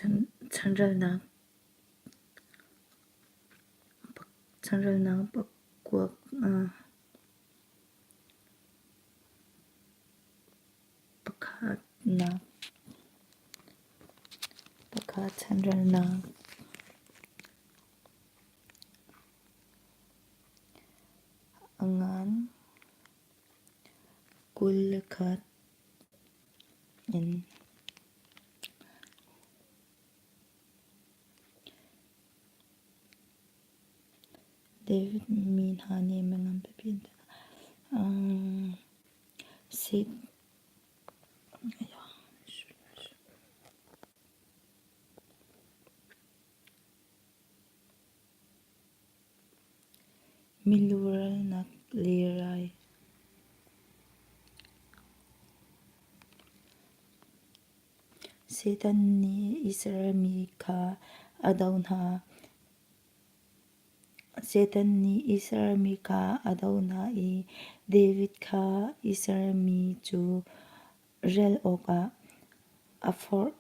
Chanralnak Chanralnak pakuak pakhatnak pakhat chanralnak a ngan 21 in David mi hna nih mingan pipi an ti. Miluralnak le rai. Satan nih Israel mi kha a doh hna. Satan nih Israel mi kha a doh hna i David kha Israel mi cu rel awkah a forh.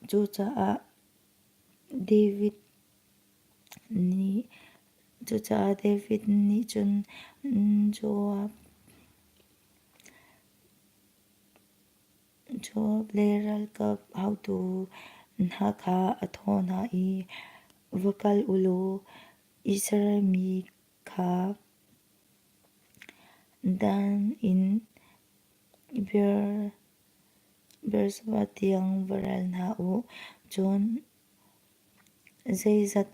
Cucaah David nih cucaah David nih cun Joab Joab le ralkap haotu hna kha a thawh hna i, Va kal u law Israel mi kha Dan in Beersheba tiang va ral hna u, cun zeizat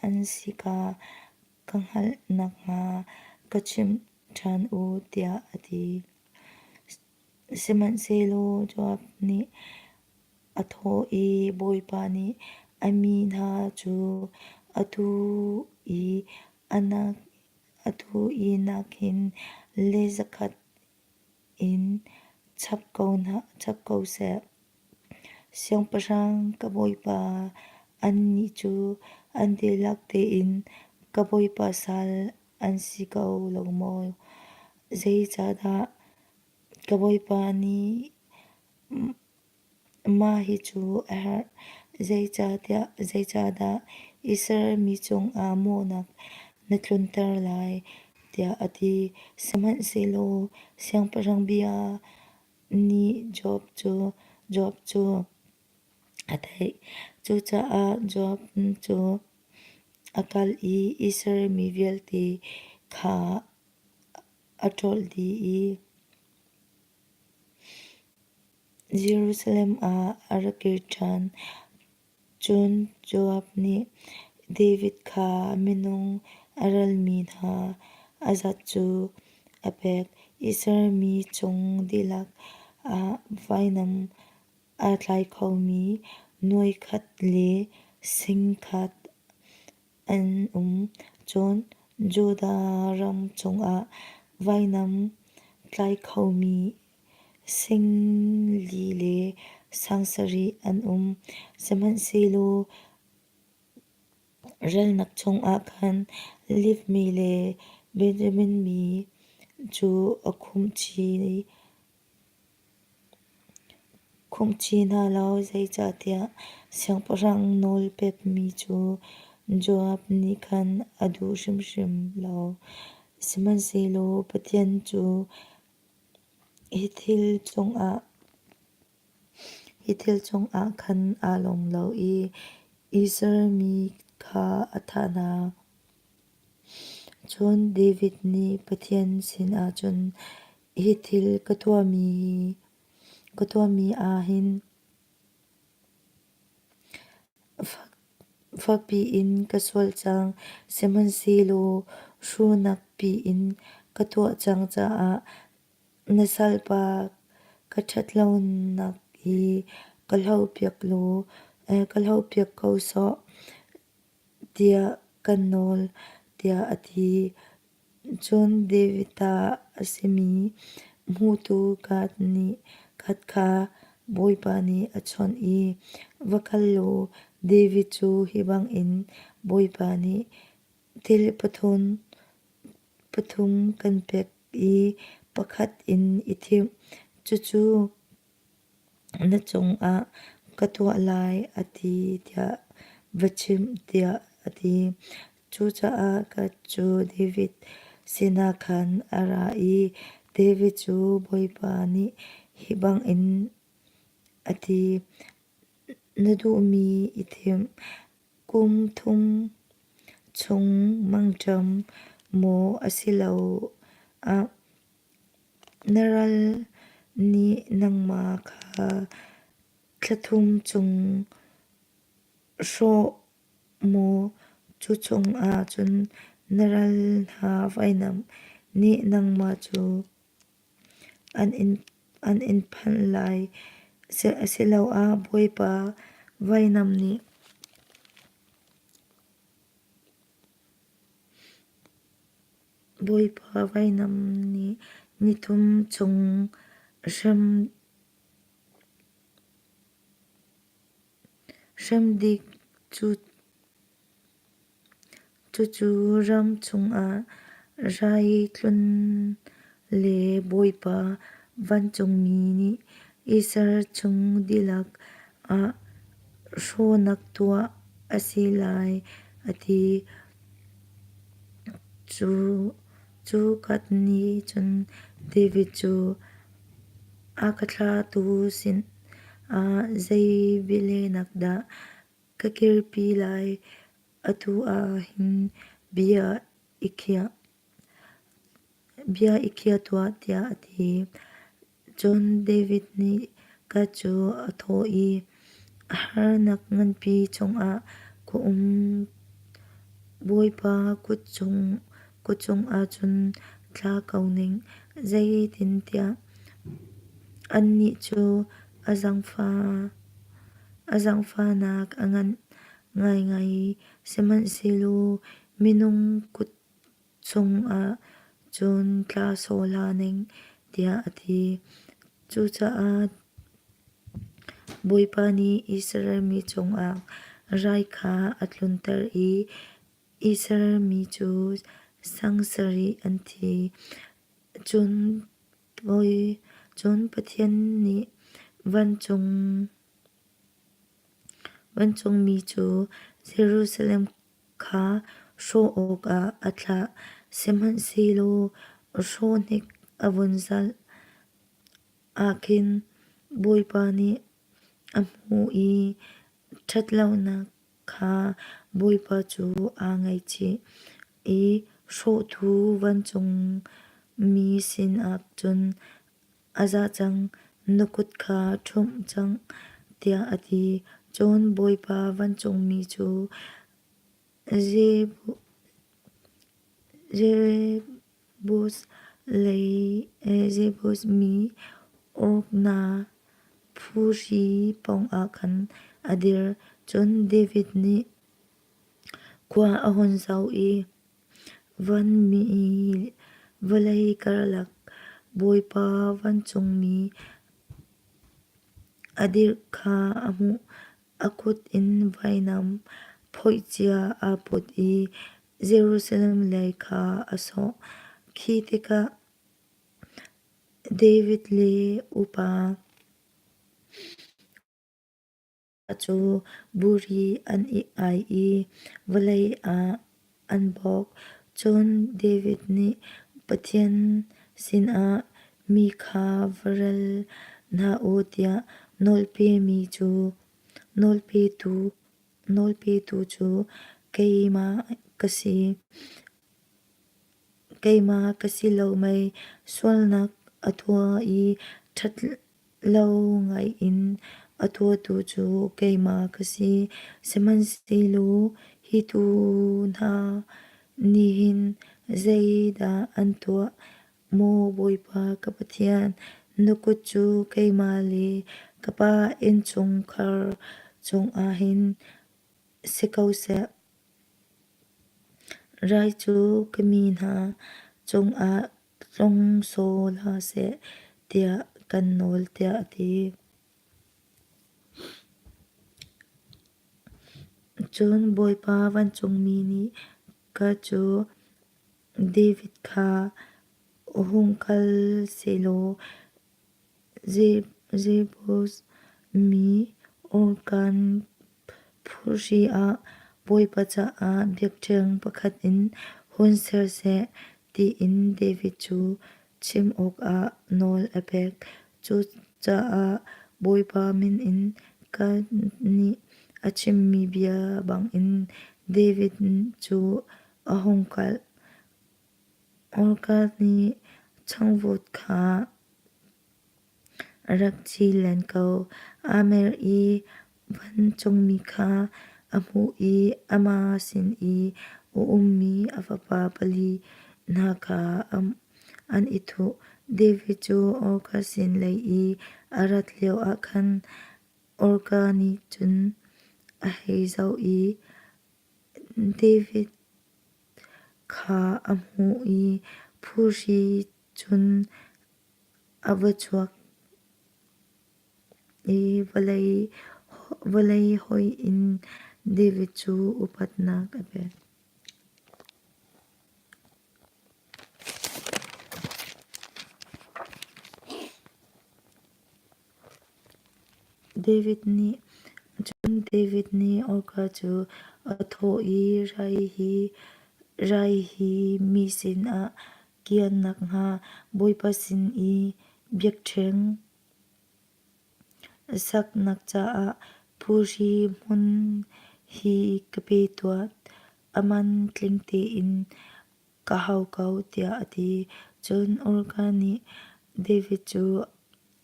an si kha ka hngalh nakhnga ka chim ṭhan u, tiah a ti. Sihmanhsehlaw Joab nih a thawh i, Bawipa nih a mi hna cu atu i nakin le zakhat in chap ko seh. Siangpahrang ka bawipa, annih cu an dihlak tein ka bawipa sal an si ko lo maw? Zeicahdah ka bawipa nih mah hi cu a herh? Zeicahdah Israel mi cungah mawhnak na tlunter lai? tiah a ti. Sihmanhsehlaw siangpahrang bia nih Job cu a theih. Cucaah Job cu a kal i Israel mi vialte kha a ṭawl dih i Jerusalem ah a ra kir ṭhan. Cun Joab nih David kha minung a ralmi hna a zat cu a pek. Israel mi chung dihlak ah vainam aa tlai khomi nuai khat le sing khat an um. Cun Judah ram chungah vainam tlai khomi sing li le sang sarih an um. Sihmanhsehlaw ralnak chungah khan Levi mi le Benjamin mi cu a khumh Khumh hna lo, zeicahtiah siangpahrang nawl pekmi cu Joab nih khan a duh hrimhrim lo. Sihmanhsehlaw Pathian cu hi thil cungah khan aa lawm lo i Israel mi kha a thah hna. Cun David nih Pathian sinah cun, Hi thil ka tuahmi ah hin fakpi in ka sual cang, sihmanhsehlaw hruhnak piin ka tuah cang caah na salpa ka ṭhat lonak hi ka hlohpiak ko sawh, tiah kan nawl, tiah a ti. Cun David ta a simi hmutu Gad nih Gad kha Bawipa nih a chawnh i, Va kal law David cu hi bangin Bawipa nih thil pathum kan pek i pakhat in i thim, cucu na cungah. ka tuah lai a ti tiah va chim tiah a ti. Cucaah Gad cu David sinah khan a ra i David cu Bawipa nih hi bangin a ti: Na duhmi i thim. Kum thum chung mangṭam maw asiloah na ral nih nangmah kha thla thum chung hrawh maw cu chungah cun na ral hna vainam nih nangmah cu an in phanh lai, asiloah Bawipa vainam nih nithum chung hrem dik. Cucu ram chungah rai tlun le Bawipa vancungmi nih Israel chung dihlak ah hrawhnak tuah a si lai, a ti. Cu kat nih cun David cu a ka thlahtu sinah zei bialehnak dah Ka kirpi lai. Atu ah hin bia i khiah tuah tiah a ti. Cun David nih Gad cu a thawh i, Harnak nganpi chungah ka um. Bawipa kut cungah cun tla ko ning, zeitintiah annih cu a zaangfahnak a ngan ngaingai, sihmanhsehlaw minung kut chungah cun tla sawh hlah ning, tiah a ti. Cucaah Bawipa nih Israel mi cungah rai kha a tlunter i Israel mi cu sang sarih an thi. Cun Pathian nih vancungmi cu Jerusalem kha hrawh awkah a thlah, sihmanhsehlaw hrawh hnik a vun zalh ah khin Bawipa nih a hmuh i ṭhatlonak kha Bawipa cu aa ngaihchih i hrawhtu vancungmi sinah cun a za cang, na kut kha ṭhumh cang, tiah a ti. Cun Bawipa vancungmi cu Jebus mi Ornan phuhri pawngah khan a dir. Cun David nih khua a hun zoh i vanmi vawlei karlak Bawipa vancungmi a dir kha a hmuh. A kut in vainam phoih cia aa put i Jerusalem lei kha a sawh. Khi tikah David le upa cu buri an i ai i vawlei ah an bawk. Cun David nih Pathian sinah mi kha va ral hna u tiah nawlpetu cu keimah ka si. Keimah ka si lo mei? Sualnak a tuah i ṭhat lo ngaiin a tuahtu cu keimah ka si. Sihmanhsehlaw hi tuu hna nih hin zeidah an tuah? Maw Bawipa ka Pathian, na kut cu keimah le ka pa innchungkhar cungah hin si ko seh. Rai cu ka mi hna cungah tlung sawh hlah seh tiah kan nawl tiah a ti. Cun Bawipa vancungmi nih ka cu David kha hung kal sehlaw Jebus mi Orkan phuhri ah Bawipa caah biakṭheng pakhat in hun ser seh tiin David cu chim awkah nawl a pek. Cucaah Bawipa min in Gad nih a chimmi bia bangin David cu a hung kal. Orkan nih changvut kha a rak ci len ko. Aa mer i vancungmi kha a hmuh i amah sin i a ummi a fapa pali hna kha an i thuh. David cu Orka sin lei i a rat lioah khan Orka nih cun a hei zoh i David kha a hmuh i phuhri cun a va chuak i vawlei hoih in David cu upatnak a pek. David nih cun David nih Orka cu a thawh i rai hi mi sinah kian nakhnga Bawipa sin i biakṭheng saknak caah phuhri hmun hi ka pe tuah. A man tling tein ka hau ko, tiah a ti. Cun Orka nih David cu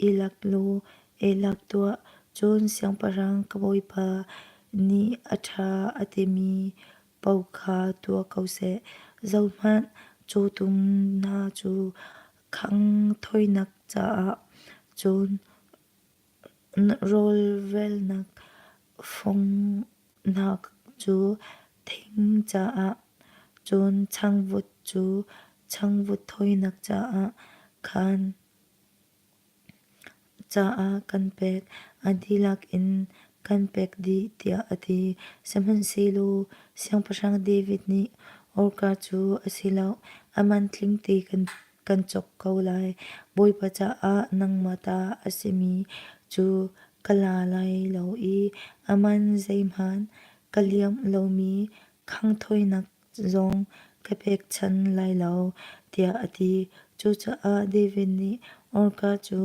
i lak law ei lak tuah. Cun siangpahrang ka bawipa nih a ṭha a timi paoh kha tuah ko seh. Zohhmanh, cawtum hna cu khang thawinak caah cun rawlvelnak fung hna cu thing caah, cun changvut cu changvut thawinak caah khan caah kan pek, a dihlak in kan pek dih, tiah a ti. Sihmanhsehlaw Siangpahrang David nih Orka cu a si lo, a man tlingte kan cawk ko lai. Bawipa caah nangmah ta a simi cu ka la lai lo i a man zeihmanh ka liamh lomi khanghthawinak zong ka pekchanh lai lo, tiah a ti. Cucaah David nih Orka cu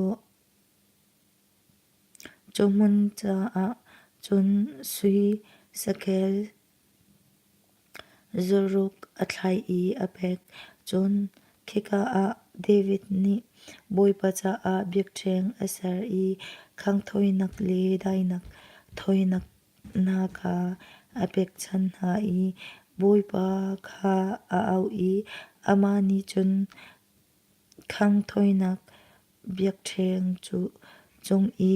cu hmun caah cun sui sakhel Zaruk a thlai i a pek. Cun khika ah David nih Bawipa caah biakṭheng a ser i khanghthawinak le dainak thawinak hna kha a pekchanh hna i Bawipa kha a auh i amah nih cun khanghthawinak biakṭheng cung i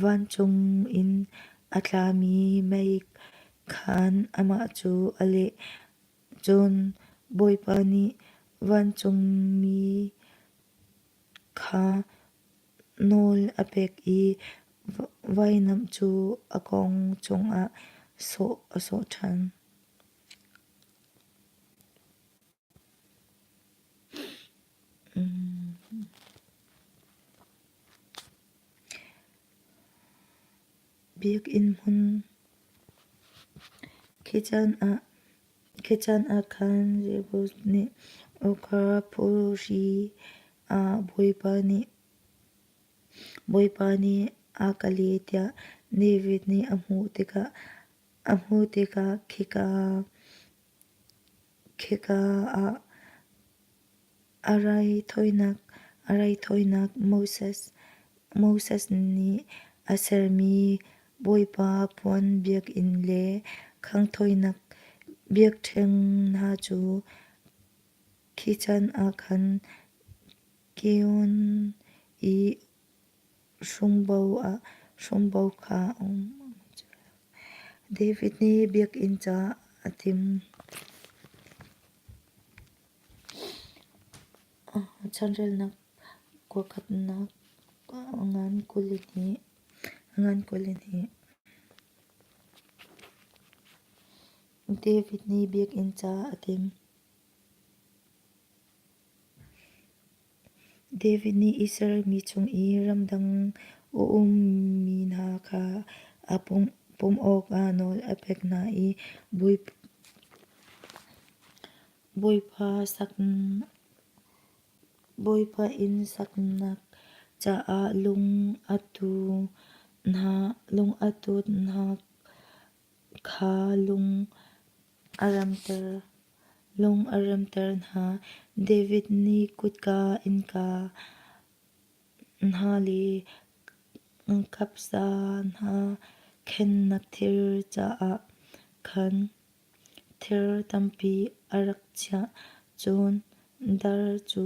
vancung in a tlami mei khan amah cu a leh. Cun Bawipa nih vancungmi kha nawl a pek i vainam cu a kawng cungah sawh a sawh ṭhan. Biakinn hmun khi caan ah khan Jebus nih Orkha phuhri ah Bawipa nih a ka leh tiah David nih a hmuh tikah khika ah a raithawinak Moses nih a sermi Bawipa puan biakinn le khanghthawinak biakṭheng hna cu khi caan ah khan Gibeon i hrumbo kha a um. David nih biakinn caah a timh. Chanrelnak kuakhatnak ngan 22. Ngan 22. David nih biakinn caah a timh. David nih Israel mi chung i ramdang a ummi. hna kha a pumh awkah nawl a pek hna i Bawipa inn saknak caah lung a tut hna kha lung a remter hna. David nih kutka innka hna le kapza hna khennak thir caah khan thir tampi a rak chiah. Cun dar cu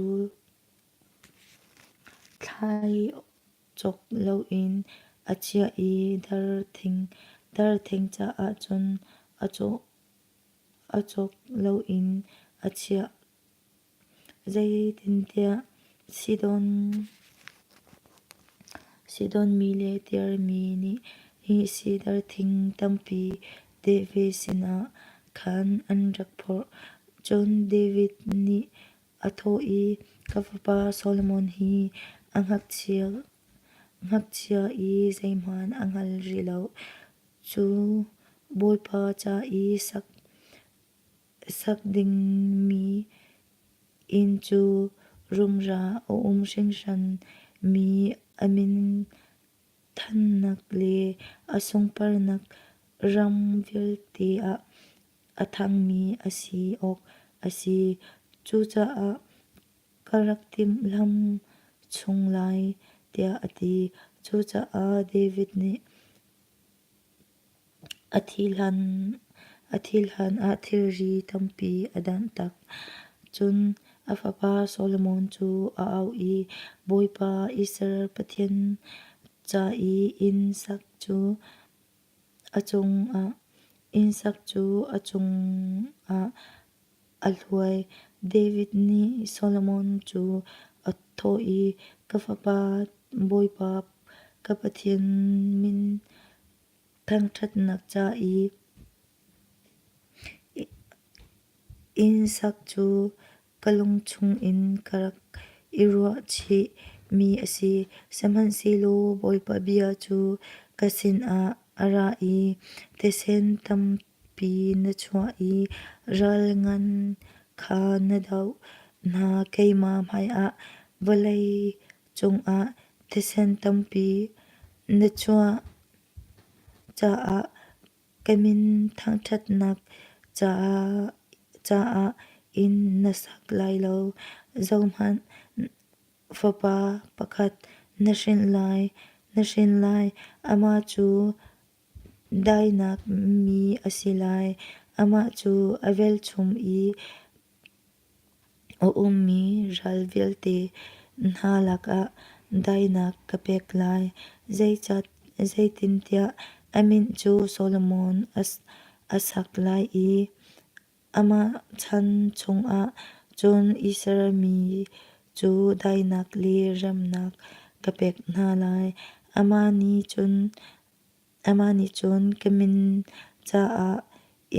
thlai cawk loin a chiah i darthing caah cun a cawk loin a chiah. Zeitintiah Sidon mi le Tyre mi nih sidar thing tampi David sinah khan an rak phorh. Cun David nih a thawh i, Ka fapa Solomon hi a ngakchia i zeihmanh a hngal rih lo. Cu Bawipa ca i sak dingmi inn cu rumra a um hringhranmi a min thannak le a sunparnak ram vialte ah a thangmi a si awk a si. Cucaah ka rak timhlamh chung lai, tiah a ti. Cucaah David nih A thih hlanah thilri tampi a danhtak. Cun a fapa Solomon cu a auh i Bawipa Israel Pathian ca i inn sak cu a cungah a hluai. David nih Solomon cu a thawh i, Ka fapa, Bawipa ka Pathian min Thangṭhatnak ca i inn sak cu ka lung chungin ka rak i ruahchih mi a si. Sihmanhsehlaw Bawipa bia cu ka sinah a ra i thisen tampi na chuah i ral ngan kha na doh hna. Keimah hmaiah vawlei cungah thisen tampi na chuah caah ka min thangṭhatnak caah inn na sak lai lo. Zohhmanh, fapa pakhat na hrin lai, amah cu dainak mi a si lai. Amah cu a velchum i A ummi ral vialte hna lakah daihnak ka pek lai, zeitintiah a min cu Solomon a sak lai i amah chan chungah cun Israel mi cu daihnak le remnak ka pek hna lai. Amah nih cun ka min caah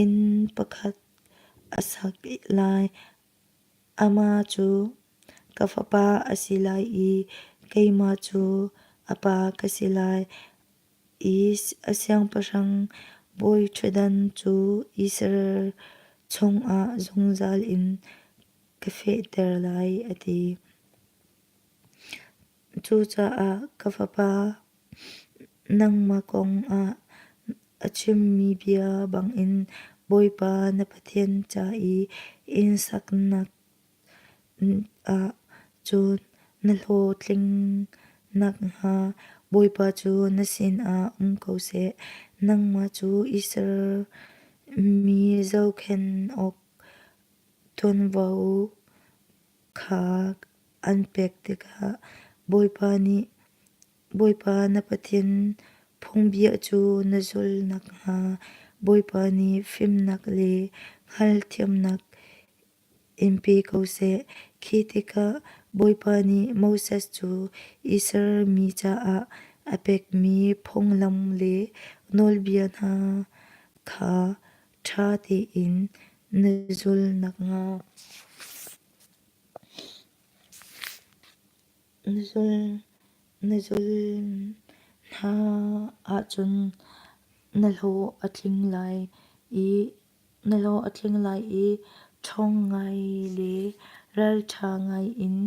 inn pakhat a sak lai. Amah cu ka fapa a si lai i keimah cu a pa ka si lai i a siangpahrang bawiṭhutdan cu Israel chungah zungzal in ka fehter lai, a ti. Cucaah ka fapa, nangmah kong ah a chimmi bia bangin Bawipa na Pathian ca i inn saknak ah cun na hlawhtling nakhnga Bawipa cu na sinah um ko seh. Nangmah cu Israel mi zohkhenh awk ṭuanvo kha an pek tikah Bawipa nih Bawipa na Pathian phungbia cu na zulh nakhnga Bawipa nih fimnak le hngalhthiamnak in pe ko seh. Khi tikah Bawipa nih Moses cu Israel mi caah a pekmi phunglam le nawlbia hna kha ṭha tein na zulh nakhnga Na zulh. hna ahcun na hlawh a tling lai i na hlawh a tling lai i ṭhawng ngai le ralṭha ngai in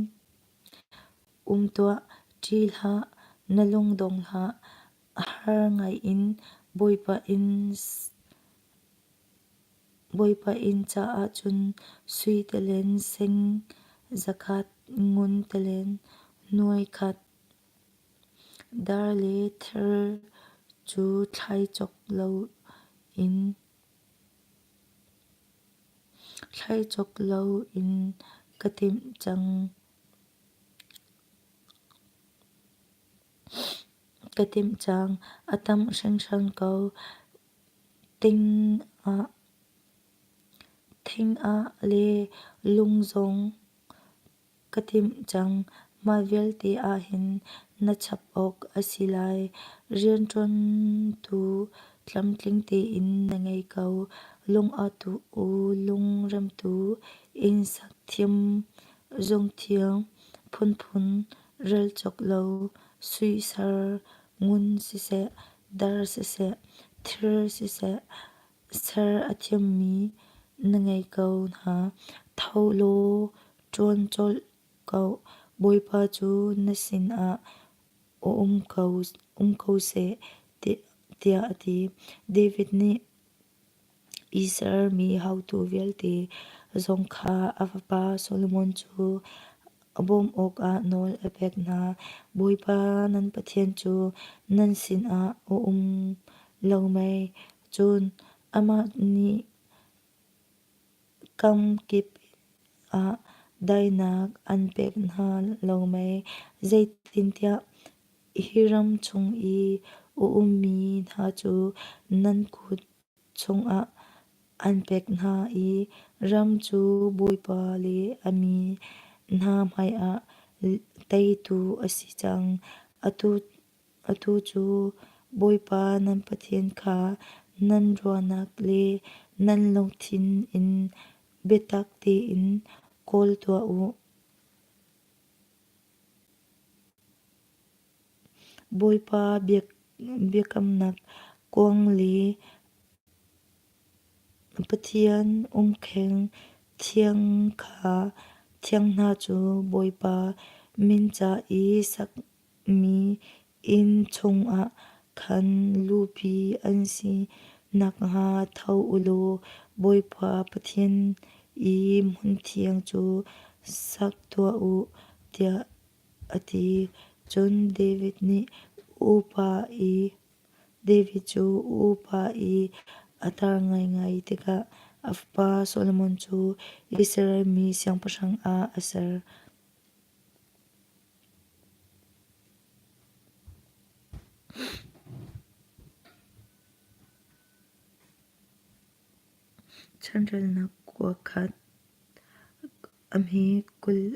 um tuah. Ṭih hlah, na lung dong hlah. Har ngai in Bawipa inn caah cun sui talen sing 100, ngun talen 1,000, dar le thir cu thlai cawk loin ka timh cang. Ka timh cang. A tam hringhran ko. Thing ah le lung zong ka timh cang. Mah vialte ah hin na chap awk a si lai. Rianṭuantu tlamtling tein na ngei ko. Lung a tu, lungremtu, innsak thiam, zungthiam phunphun rel cawk lo, sui ser, ngun siseh, dar siseh, thir siseh, ser a thiammi na ngei ko hna. Tho law ṭuan colh ko. Bawipa cu na sinah um ko seh, tiah a ti. David nih Israel mi haotu vialte zong kha a fapa Solomon cu bawmh awkah nawl a pek hna. Bawipa nan Pathian cu nan sinah a um lo mei? Cun amah nih kam kip ah daihnak an pek hna lo mei? Zeitintiah hi ram chung i a ummi hna cu nan kut chungah an pek hna i ram cu Bawipa le a mi hna hmaiah teitu a si cang. Atu cu Bawipa nan Pathian kha nan ruahnak le nan lungthin in biatak tein kawl tuah u. Bawipa biakamnak kuang le Pathian umkheng thiang hna cu Bawipa min ca i sakmi inn chungah khan luhpi an si nakhnga tho u law Bawipa Pathian i hmunthiang cu sak tuah u, tiah a ti. Cun David nih upa i David cu upa i a tar ngaingai tikah a fapa Solomon cu Israel mi siangpahrang ah a ser. Chanrelnak kuakhat a hme 20.